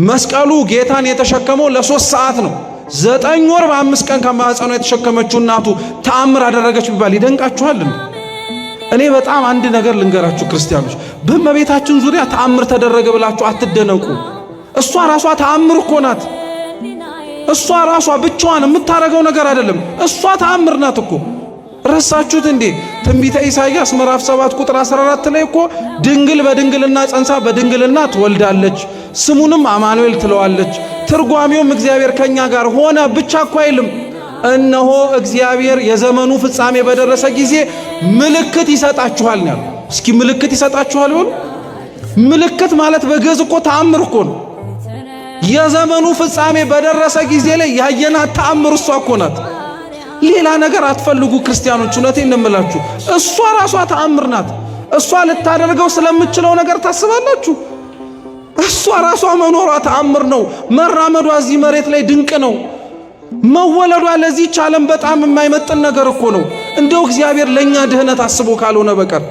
መስቀሉ ጌታን የተሸከመው ለ3 ሰዓት ነው። 9 ወር በ5 ቀን ከማኅፀኗ የተሸከመችው እናቱ ተአምር አደረገች ቢባል ይደንቃችኋል? እኔ በጣም አንድ ነገር ልንገራችሁ ክርስቲያኖች፣ በእመቤታችን ዙሪያ ተአምር ተደረገ ብላችሁ አትደነቁ። እሷ ራሷ ተአምር እኮ ናት። እሷ ራሷ ብቻዋን የምታደርገው ነገር አይደለም። እሷ ተአምር ናት እኮ። ረሳችሁት እንዴ? ትንቢተ ኢሳይያስ ምዕራፍ 7 ቁጥር 14 ላይ እኮ ድንግል በድንግልና ጸንሳ በድንግልና ትወልዳለች፣ ስሙንም አማኑኤል ትለዋለች። ትርጓሜውም እግዚአብሔር ከኛ ጋር ሆነ ብቻ እኮ አይልም። እነሆ እግዚአብሔር የዘመኑ ፍጻሜ በደረሰ ጊዜ ምልክት ይሰጣችኋል ነው ያለው። እስኪ ምልክት ይሰጣችኋል በሉ። ምልክት ማለት በግዕዝ እኮ ተአምር እኮ ነው። የዘመኑ ፍጻሜ በደረሰ ጊዜ ላይ ያየናት ተአምር እሷ እኮ ናት። ሌላ ነገር አትፈልጉ ክርስቲያኖች፣ እውነቴን ነው የምላችሁ። እሷ ራሷ ተአምር ናት። እሷ ልታደርገው ስለምችለው ነገር ታስባላችሁ። እሷ ራሷ መኖሯ ተአምር ነው። መራመዷ እዚህ መሬት ላይ ድንቅ ነው። መወለዷ ለዚህች ዓለም በጣም የማይመጥን ነገር እኮ ነው። እንደው እግዚአብሔር ለእኛ ድህነት አስቦ ካልሆነ በቀር።